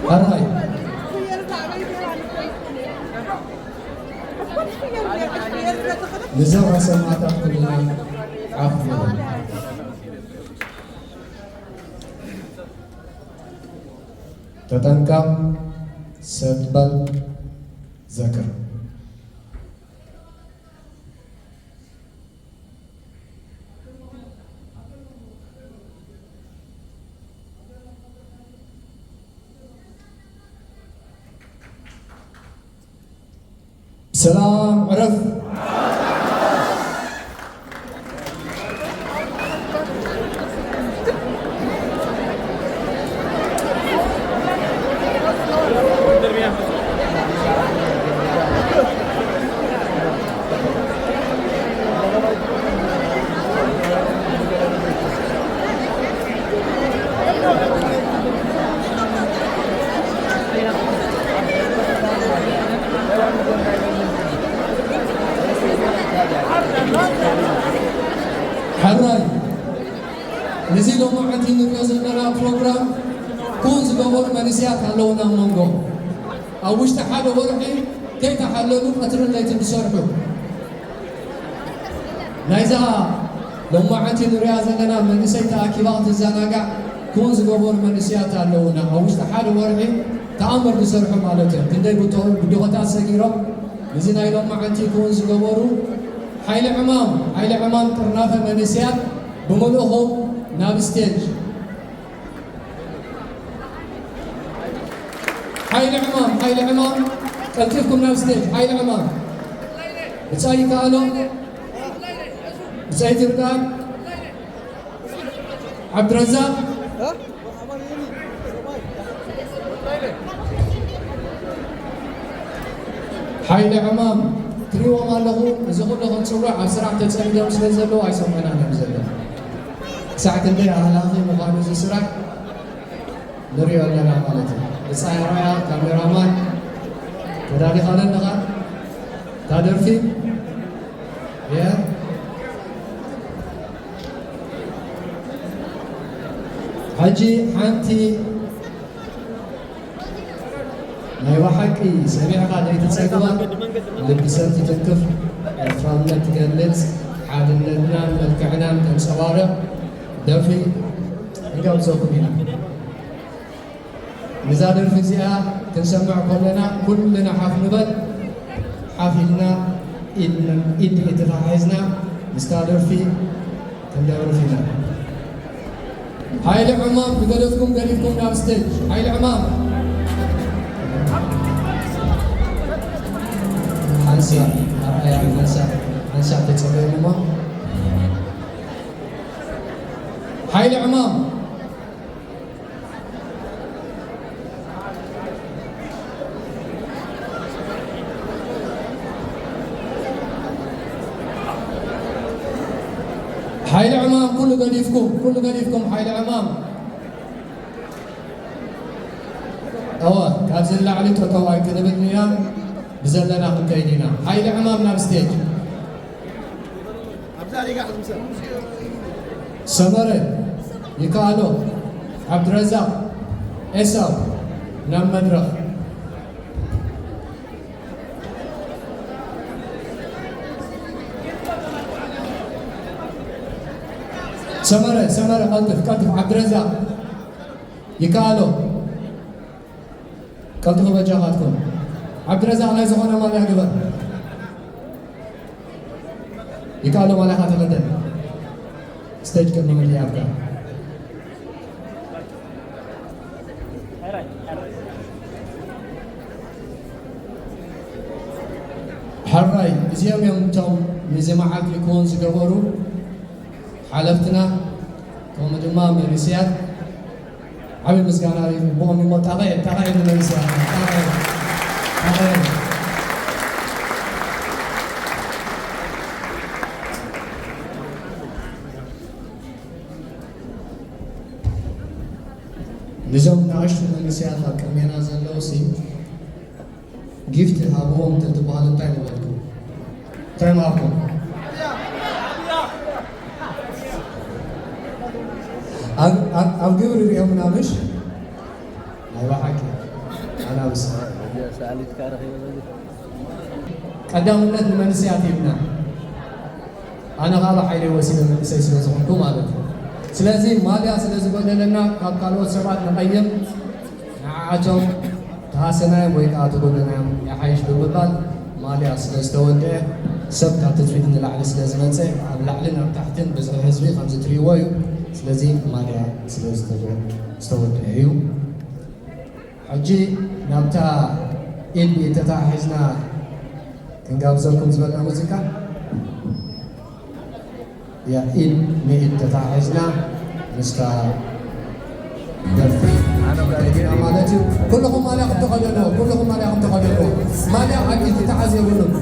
ሕራይ ንዘራ ሰማእታት ኩልና ዓፍ ንበል። ተጠንቀቕ፣ ሰጥ በል፣ ዘክር። ሰላም ዕረፍ። ሕራይ ነዚ ሎማዓንቲ ንሪኦ ዘለና ፕሮግራም ኩን ዝገበሩ መንእሰያት ኣለዉና ኣብ መንጎ። ኣብ ውሽጢ ሓደ ወርሒ ከይተሓለሉ ቀትርን ለይትን ዝሰርሑ። ናይዛ ሎማዓንቲ ንሪኣ ዘለና መንእሰይ ተኣኪባ ክትዘናጋዕ ኩን ዝገበሩ መንእሰያት ኣለዉና። ኣብ ውሽጢ ሓደ ወርሒ ተኣምር ዝሰርሑ ማለት እዮም። ክንደይ ብጦ-፣ ብድኾታት ሰጊሮም ነዚ ናይ ሎማዓንቲ ኩን ዝገበሩ ሓይሊ ዕማም፣ ሓይሊ ዕማም ጥርናፈ መንእሰያት ብምልእኹም ናብ ስቴጅ። ሓይሊ ዕማም፣ ሓይሊ ዕማም፣ ቀልጢፍኩም ናብ ስቴጅ። ሓይሊ ዕማም። ብጻይ ይከኣሎ። ብጻይ ትርዳእ። ዓብድረዛቅ። ሓይሊ ዕማም ትሪእዎም ኣለኹ። እዚ ኩሉ ክንጽውዕ ኣብ ስራሕ ተጸሚዶም ስለ ዘለዉ ኣይሰምዑናን እዮም ዘለዉ። ክሳዕ ክንደይ ኣህላኺ ምዃኑ እዚ ስራሕ ንሪኦ ኣለና ማለት እዩ። ብጻይ ኣርኣያ ካሜራማን ተዳሊኻ ኣለኻ? እታ ደርፊ እየ። ሕጂ ሓንቲ ናይ ብሓቂ ሰሚዕካ ዘይትጸግባ፣ ልቢ ሰብ ትትንክፍ፣ ኤርትራውነት ትገልጽ፣ ሓድነትናን መልክዕናን ተንጸባርቕ ደርፊ ክንጋብዘኩም ኢና። ነዛ ደርፊ እዚኣ ክንሰምዕ ከለና ኩልና ሓፍ ንበል። ሓፍ ኢልና ኢድ ን-፣ ኢድ ኢድ ተተሓሒዝና ምስታ ደርፊ ክንደርፍ ኢና። ሓይሊ ዕማም ዝገደፍኩም ገዲፍኩም ናብ ስቴጅ። ሓይሊ ዕማም። ሓንሳእ ኣርኣያ ሓንሳእ፣ ሓንሳእ ተጸበዩኒ እሞ። ሓይሊ ዕማም። ሓይሊ ዕማም ኩሉ ገዲፍኩም፣ ኩሉ ገዲፍኩም ሓይሊ ዕማም። እወ፣ ካብዚ ንላዕሊ ጠጠው ኣይክንብልን ኢና፣ ብዘለና ክንከይድ ኢና። ሓይሊ ዕማም ናብ ስቴጅ። ሰመረ፣ ይከኣሎ፣ ዓብድረዛቅ፣ ኤሳው፣ ናብ መድረኽ። ሰመረ፣ ሰመረ፣ ቀልጥፍ፣ ቀልጥፍ፣ ዓብድረዛቅ፣ ይከኣሎ። ቀልጥፉ በጃኻትኩም። ዓብድረዛቅ ናይ ዝኾነ ማልያ ግበር። ይከኣሎ ማልያኻ ተኸደን። ስቴጅ ቅድሚ ምድያብካ። ሕራይ፣ እዚኦም እዮም እቶም ነዚ መዓልቲ ክውን ዝገበሩ ሓለፍትና፣ ከምኡ ድማ መንእሰያት። ዓቢ ምስጋና ይግብኦም እሞ፣ ጣቕዒ፣ ጣቕዒ ንመንእሰያት፣ ጣቕዒ፣ ጣቕዒ። ነዞም ንኣሽቱ መንእሰያት ኣብ ቅድሜና ዘለዉ ሲ፣ ጊፍት ሃብዎም እንተትበሃሉ እንታይ ምበልኩም? እንታይ ምሃብኩም? ኣብ፣ ኣብ፣ ኣብ ግብሪ ሪኦምና ምሽ? ናይ ብሓቂ። ቀዳምነት ንመንእሰያት ሂብና። ኣነ ከዓ ብሓይለይ ወሲነ መንእሰይ ስለ ዝኾንኩ ማለት እዩ። ስለዚ ማልያ ስለ ዝጎደለና ካብ ካልኦት ሰባት ንቐይም፣ ንዓዓቶም ተሃሰናዮም ወይ ከዓ ተጎደናዮም ይሓይሽ ብምባል ማልያ ስለ ዝተወደአ፣ ሰብ ካብ ትፅቢት ንላዕሊ ስለ ዝመፀ፣ ኣብ ላዕልን ኣብ ታሕትን ብዝሒ ህዝቢ ከምዚ ትርእይዎ እዩ። ስለዚ ማልያ ስለ ዝተወ-፣ ዝተወደአ እዩ። ሕጂ ናብታ ኢድ ብኢድ ተተሓሒዝና ክንጋብዘኩም ዝበልና ሙዚቃ፣ ያ፣ ኢድ ንኢድ ተተሓሒዝና ምስታ ደርፊ ኢና ማለት እዩ። ኩልኹም ማልያኹም ተኸደንዎ፣ ኩልኹም ማልያኹም ተኸደንዎ። ማልያ ኣብ ኢድ ክተሓዝ የብሉን።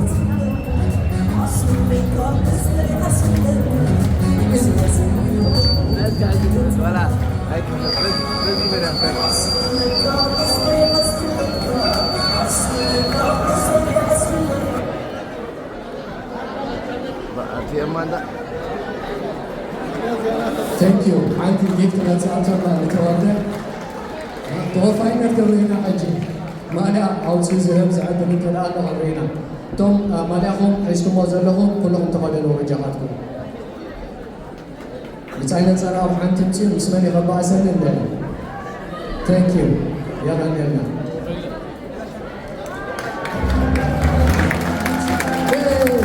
Thank you. ሓንቲ ጊፍት መፅኣቶ ንተወልደ ተወፋይነት ክብሪ ኢና። ሕጂ ማልያ ኣውፅኡ ዝህብ ዝዕድል እንተ ደኣ ኣሎ ክብሪ ኢና። እቶም፣ አ፣ ማልያኹም ሒዝኩሞ ዘለኹም ኩልኹም ተኸደንዎ በጃኻትኩም። ብጻይ ነጸራ ኣብ ሓንቲ ምጽኡ ምስ መን ይኸባእሰኒ እንደ። Thank you። የቐንየልና። Hey,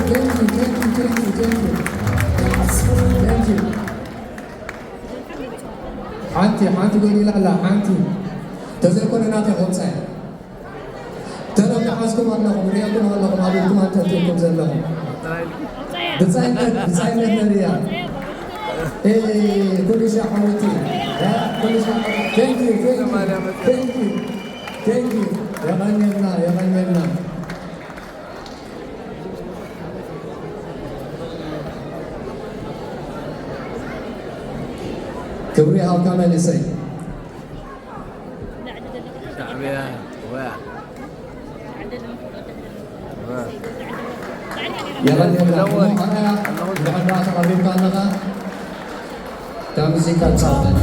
thank you, thank you, thank you, thank you. Thank you. ሓንቲ፣ ሓንቲ ጎዲላ ኣላ፣ ሓንቲ። ተዘይኮነ ናተይ ከምጻይ። ተረፍ ተሓዝኩም ኣለኹም፣ ሪእኩም ኣለኹም፣ ኣብ ኢድኩም ኣንጠልጢልኩም ዘለኹም። ብጻይነት፣ ብጻይነት ነርያ። ኤ፣ ኩሉ ሻዕ ሓወቲ። ያ፣ ኩሉ ሻዕ። Thank you, thank you, thank you, thank you። የቐንየልና፣ የቐንየልና። ክብሪ ሃብካ መንእሰይ። ሻዕብያ፣ ወያ። የቐንየልና። ኣያ፣ ብሕዳ ተቐቢልካ ኣለኻ። እታ ሙዚቃ ትጻወተና።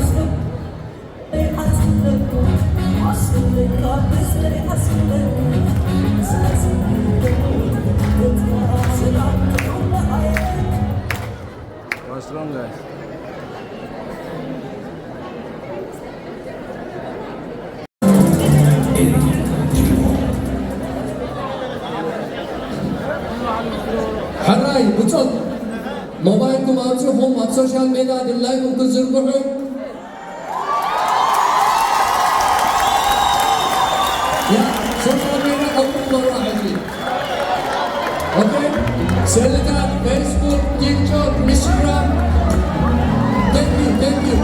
What's wrong, guys? ሕራይ ብጾት ሞባይልኩም ኣውጺኹም ኣብ ሶሻል ሜድያ ድላይኩም ክትዝርግሑ። ያ፣ ሶሻል ሜድያ ከምኡ በሉ ሕጂ። ኦኬ፣ ስእልታት፣ ፌስቡክ፣ ቲክቶክ፣ ኢንስታግራም። Thank you, thank you።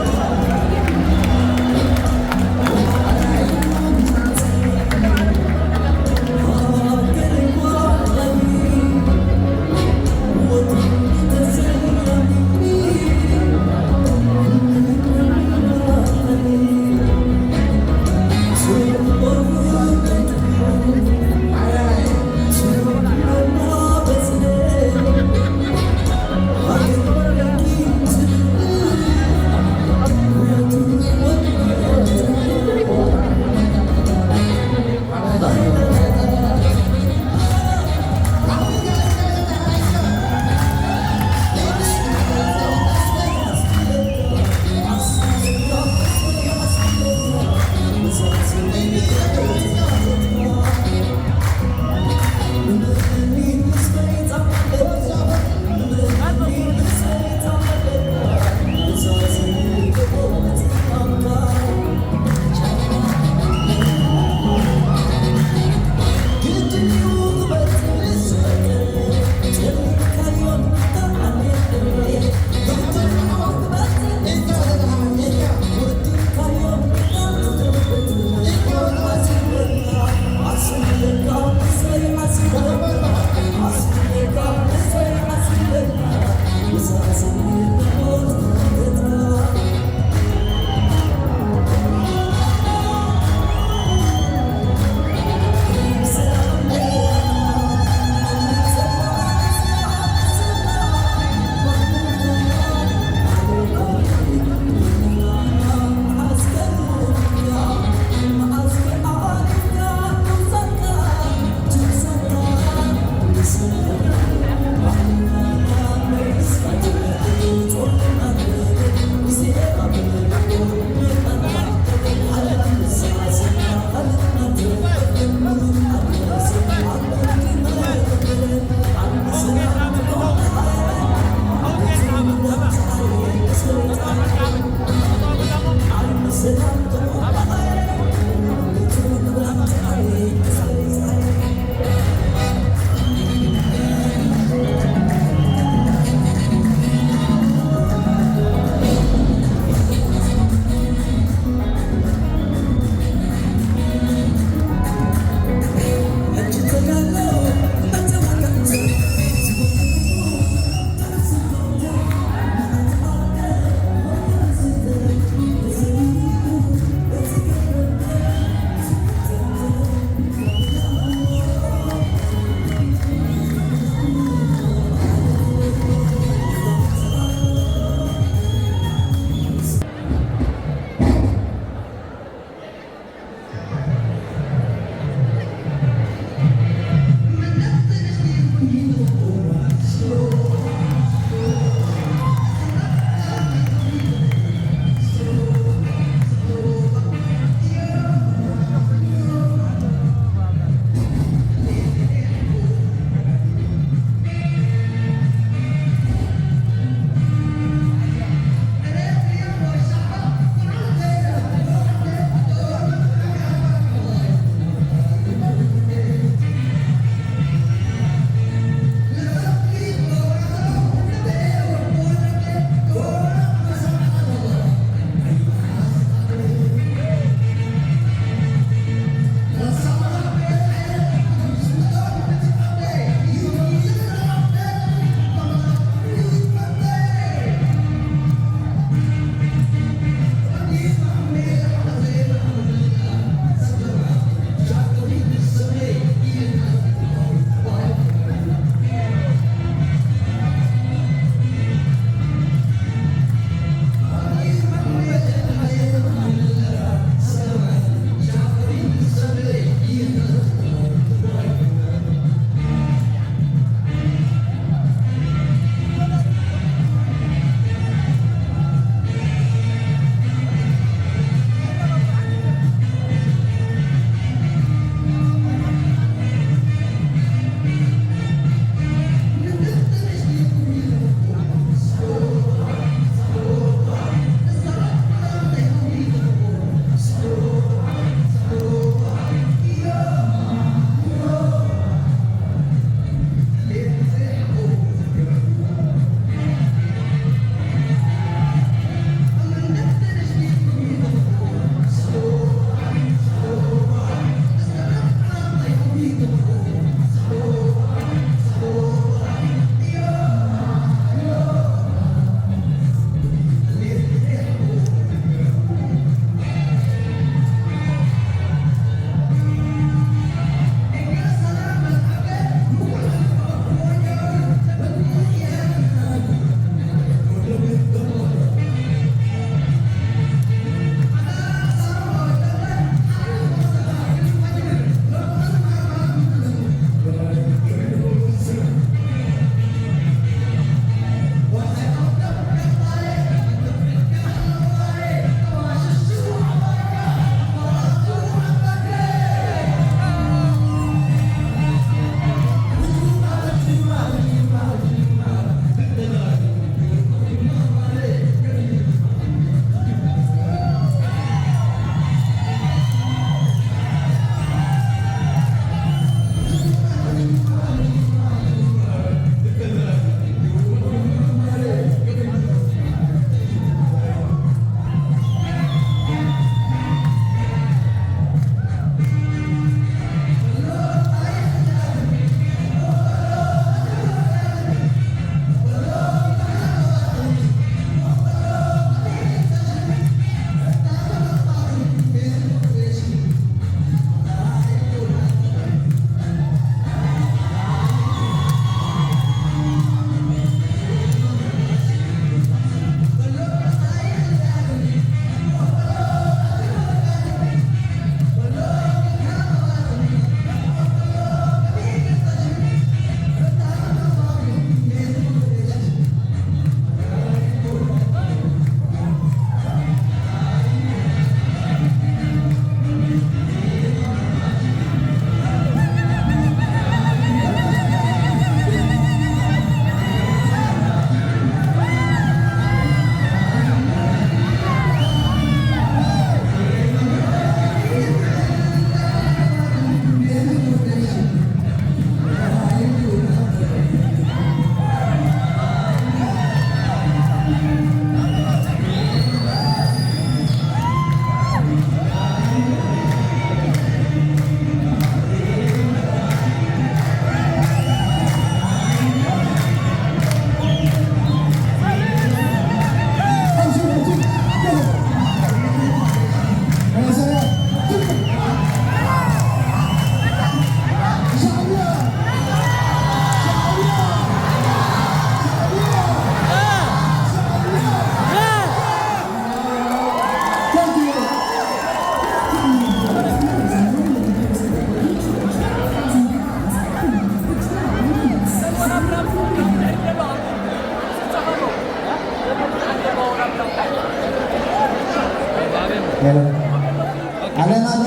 ኣለና ዶ?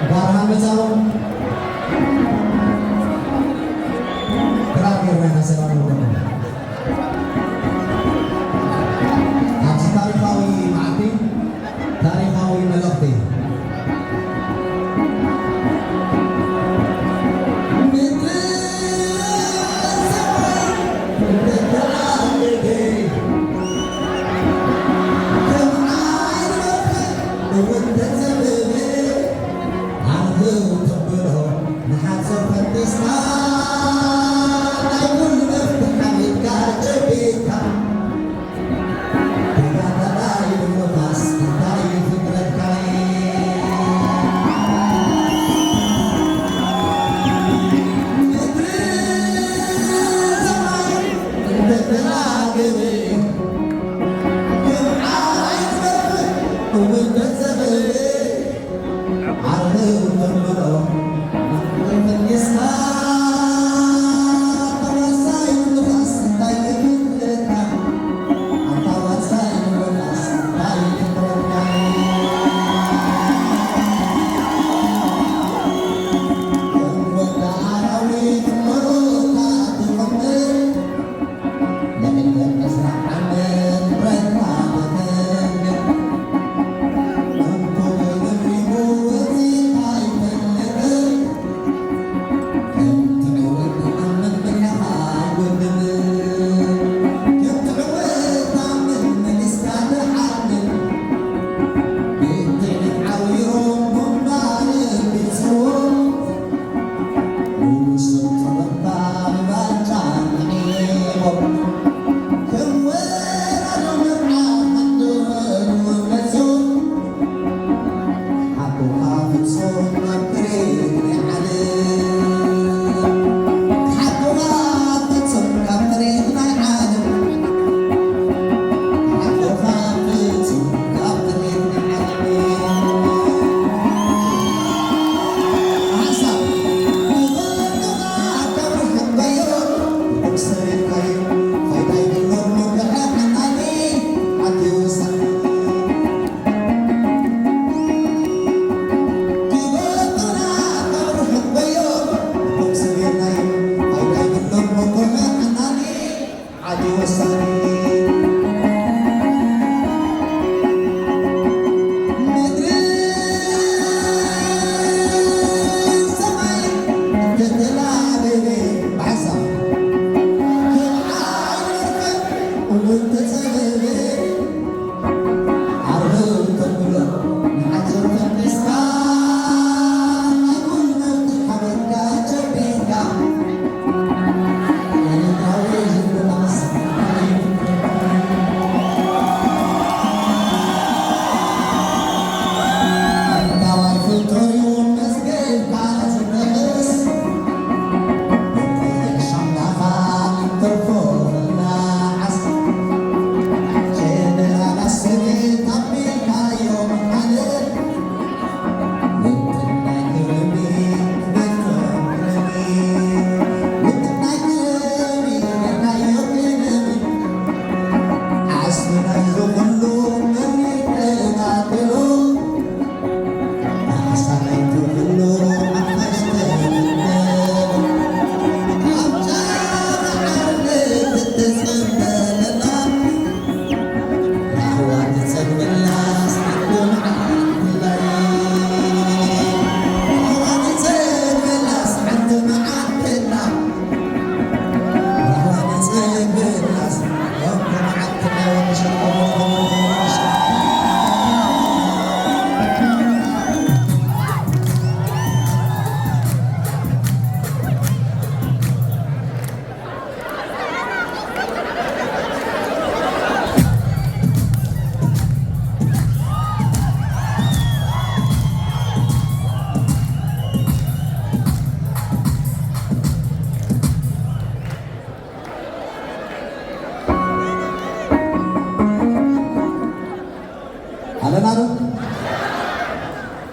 ባርሃ መጻሩ ክራር ጌርና ኢና ሰላም ንብለኩም። ኣብዚ ታሪኻዊ መዓልቲ ታሪኻዊ መልእኽቲ።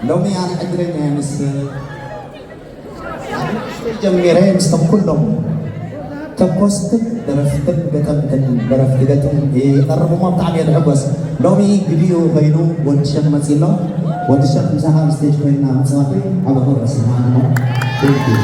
ሎሚ ኣነ ዕድለኛ እየ ምስ ጀሚረ ምስቶም ኩሎም ተኮስትን ደረፍትን ገጠምትን ደረፍቲ ገጥም ይቐርብሞ ብጣዕሚ እየ ዝሕጎስ። ሎሚ ግዲኡ ኮይኑ ወዲ ሸክ መፂ ኣሎ። ወዲ ሸክ ምሳኻ ኣብ ስቴጅ ኮይንና ምፅዋቱ ኣብ ኣኽብሮት ስማዕሞ። Thank you።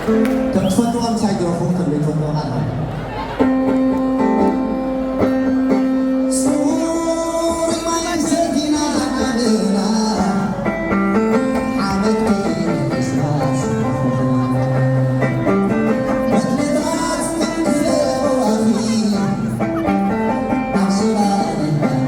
ከም ትፈትዋ ምሳይ ግረፉ፣ ከም ዘይትፈትዋ ቃል ሃቡ። ጽሩይ ማይ ሰቲና ኣመና፣ ሓመድ ከይነስና ስራሕና። መትንታት ከም ክፍለ ወዋኺ፣ ኣብ ሱዳን ይባኖ።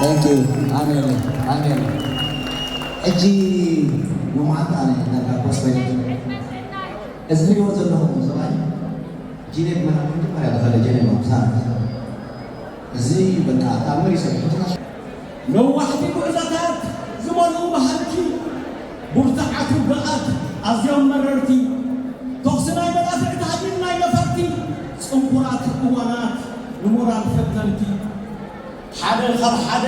Thank you. ኣሜን፣ ኣሜን። ሕጂ ንመዓልቲ ኣነ ዳርጋ ፖስት ኮይነ። እዚ ትሪእዎ ዘለኹም ሰብኣይ ጂኔት መራሕቲ መጀመርያ ዝኸደ ጀኔራል ኣብሳር። እዚ በቃ ተኣምር ይሰርሑ። ነዋሕቲ ጉዕዞታት ዝመልኡ ባህልኪ፣ ብርቱዓት ውግኣት ኣዝዮም መረርቲ፣ ተኹሲ ናይ መዳፍዕ፣ ታህዲድ ናይ ነፈርቲ፣ ጽንኩራት እዋናት ንሞራል ፈተንቲ። ሓደ ካብ ሓደ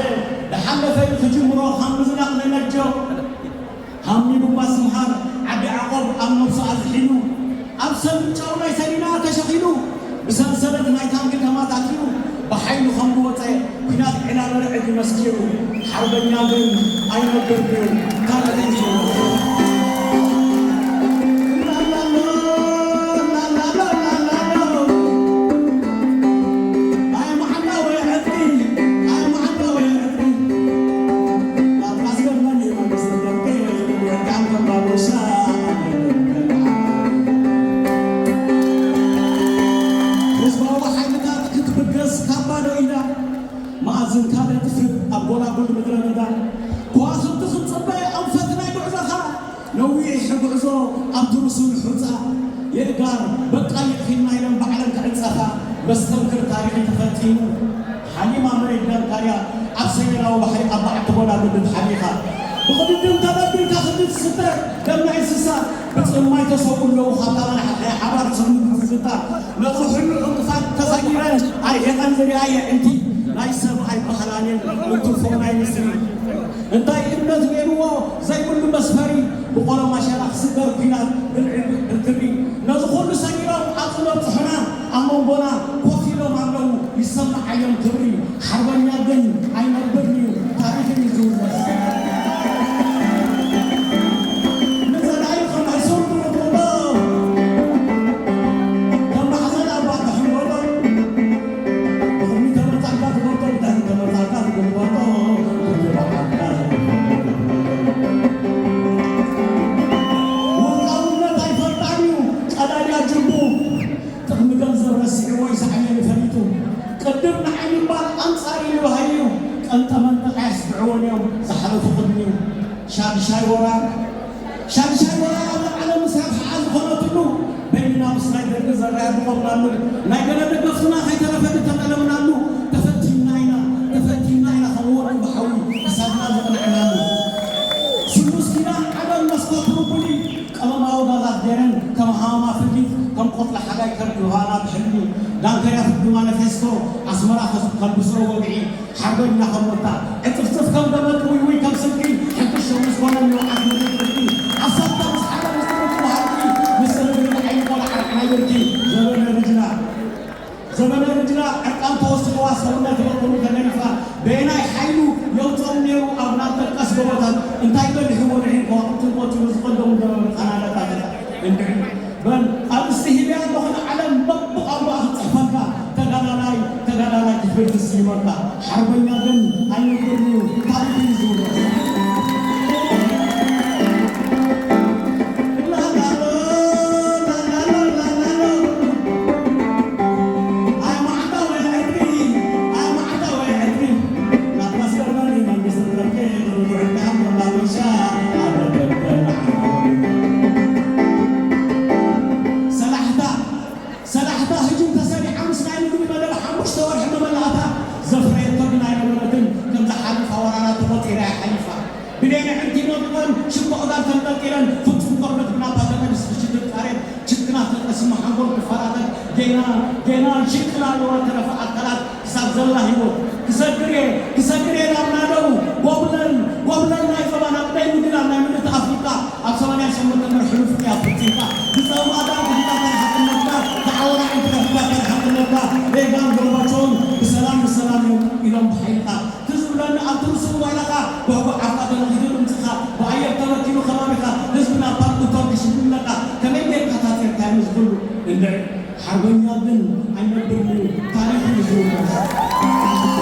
ዝሓለፈ እዩ ክጅምሮ፣ ካብ ምዝናቕ ነነጆ። ሃሚቡ ማስምሃር ዓዲ ዓቆብ ኣብ ነብሱ ኣዝሒሉ፣ ኣብ ሰንጫው ናይ ሰሊና ተሸኺሉ፣ ብሰንሰለት ናይ ታንኪ ተማታቲሩ፣ ብሓይሉ ከም ዝወጸ ኲናት ዒላ መርዕድ መስኪሩ። ሓርበኛ ግን ኣይነብርን እዩ፣ ካልእ እዩ። ህዝባዊ ሓይልታት ክትብገስ ካብ ባዶ ኢዳ፣ መኣዝንካ ደጥፍእ ኣብ ጎላጉል ምድረ በዳ። ከዋኽብቲ ክንጽበ ኣንፈት ናይ ጉዕዞኻ፣ ነዊሕ ጉዕዞ ኣብቲ ርሱን ሑጻ። የእጋር በቃ ይኺልና ኢለን ባዕለን ክዕጸፋ፣ መስተንክር ታሪኽ ተፈጺሙ። ሓሊማ መሬት ዳንካርያ ኣብ ሰሜናዊ ባሕሪ ኣብ በዓቲ ጎላጉል ሓሊኻ። ብቕድድም ተበዲልካ ክንዲ ትስተ ደም ናይ እንስሳ፣ ብጽማይ ተሰውኡ ኣለዉ ካብታ መናሕርያ ሓባር ዝኽኑ ትዝታ። ነዚ ኩሉ ዕንቅፋት ተሰጊረን ኣርሒቐን ዝሪኣ የዕንቲ ናይ ሰብ ኣይበሃላን እየን፣ እንትርፎ ናይ ንስሪ። እንታይ እምነት ነይርዎ ዘይብሉ መስፈሪ፣ ብቆሎ ማሸላ ክስገር ኲናት ብርዒ ብትሪ። ነዚ ኩሉ ሰጊሮም ኣብዚ በጽሑና፣ ኣብ መንጎና ኮፍ ኢሎም ኣለዉ ይሰምዓዮም ክብሪ። ሓርበኛ ግን ኣይነብርን እዩ፣ ታሪኽን እዩ ዝውረስ። ንጸላኢ ከም ሕሱር ትርጉሞ፣ ከም ማሕዘን ኣባ ትሕንጎሎ። ብቕድሚት ተመጻእካ ትፈልጦ፣ ብድሕሪት ተመጻእካ ትገልበጦ፣ ትግባኣካ። ውልቃውነት ኣይፈልጣን እዩ፣ ቀዳድያ ጅቡ። ጥቕሚ ገንዘብ ረሲዕዎ እዩ ሳዕቤኑ ፈሊጡ። ቅድም ንዓይ ምባል ኣንጻር ኢሉ ሃይልዩ። ቀንጠ መንጠቕ ኣየስምዕዎን እዮም ዝሓለፉ ቅድሚኡ። ሻድሻይ ወራር፣ ሻድሻይ ወራር ኣብ ዓለም ምስ ረብሓ ዝኾነትሉ፣ በይንና ምስ ናይ ደርጊ ዘራይ ዝቖምናሉ፣ ናይ ገለ ደገፍትና ከይተረፈ ዝተጠለምናሉ፣ ተፈቲንና ኢና፣ ተፈቲንና ኢና ከም ወርቂ ብሓዊ ክሳድና ዘቕንዕናሉ። ስሉስ ኪዳን ዓለም መስኮት ርቡኒ፣ ቀመማዊ ጋዛት ገይረን ከም ሃዋማ ፍልሊት፣ ከም ቆጽሊ ሓጋይ ከርድዋና ብሕልሚ። ዳንከርያ ፍርዲ ማኒፌስቶ ኣስመራ ከስ-፣ ከልብሶ ወግዒ፣ ሓርበኛ ከም ወታ ዕጽፍጽፍ ከም ገመድ ውይውይ ከም ስልኪ፣ ሕንክሾ ምስ ኮነ ንውዓት ምድሪ ብርኪ። ኣሳታ ምስ ሓደ ምስ ትምህርቲ በሃልቲ፣ ምስ ርግሪ ሓይሊ ቆልዓ ራዕናይ ብርኪ። ዘበነ ርጅና፣ ዘበነ ርጅና ዕርቃን ተወሲኽዋ ሰውነት በቕሉ ተገሪፋ። በየናይ ሓይሉ የውፅኦም ነይሩ ኣብ ናብ ጠቀስ ጎቦታት? እንታይ በሊሕዎ ድሒን ከዋኽብትን ቆጺሩ ዝቐደሙ ገረብን ቃናለታትን? እንድዒ በል ኣርእስቲ ሂበያ ኣለኹ ንዓለም በብቋንቋ ክትፅሕፈልካ። ተጋዳላይ ተጋዳላይ ክትብል ትስይመካ። ሓርበኛ ግን ኣይነብርን እዩ፣ ታሪኹ እዩ ዝውረስ። ሰላሕታ፣ ሰላሕታ ህጁም ተሰሪዓ ምስ ናይ ምግቢ መደብ ሓሙሽተ ወርሒ መመላእታ ዘፍረየቶ ግን ኣይነበረትን። ከም ዝሓለፋ ወራራት ተቖጺራ እያ ሓሊፋ። ብሌን ኣዕንቲ መብቆን ሽምበቕ ዳር ተንጠልጢለን ፍጹም ቆርበት ብናባ ተቐድስ ብሽግር ቃሬት ችክናት ተጠሲሙ ሓንጎል ክፈራተት ጌና ጌና ሽቅላ ኣለዋ ተረፈ ኣካላት ክሳብ ዘላ ህይወት ክሰግር እየ ክሰግር እየ ናብ ናደው ጎብለል ጎብለል ናይ ዞባ ናብ ናይ ምድላል ናይ ምድርቲ ኣፍሪቃ ኣብ ሰማንያ ሸሞንተ መርሕሉ ፍትያ ፈጺምካ ብጸማዳ ክፍታታት ሓቅነትካ ተዓወራ ዕንትካ ፍታታት ሓቅነትካ ሬጋን ጎርባቾን ብሰላም ብሰላም እዮም ኢሎም ብሓይልካ ትዝ ዝብለኒ ኣብቲ ርሱን ጓይላኻ ብዕቡዕ ዓፍራ ተነኺቱ ድምፅኻ ብኣየር ተበቲኑ ከባቢኻ ህዝቢ ናብ ፓርክ ቶርክ ሽምለካ ከመይ ጌርካ ታፂርካ ምስ ኩሉ እንድዒ ሓርበኛ ግን ኣይነብርን እዩ ታሪኹ እዩ ዝውረስ።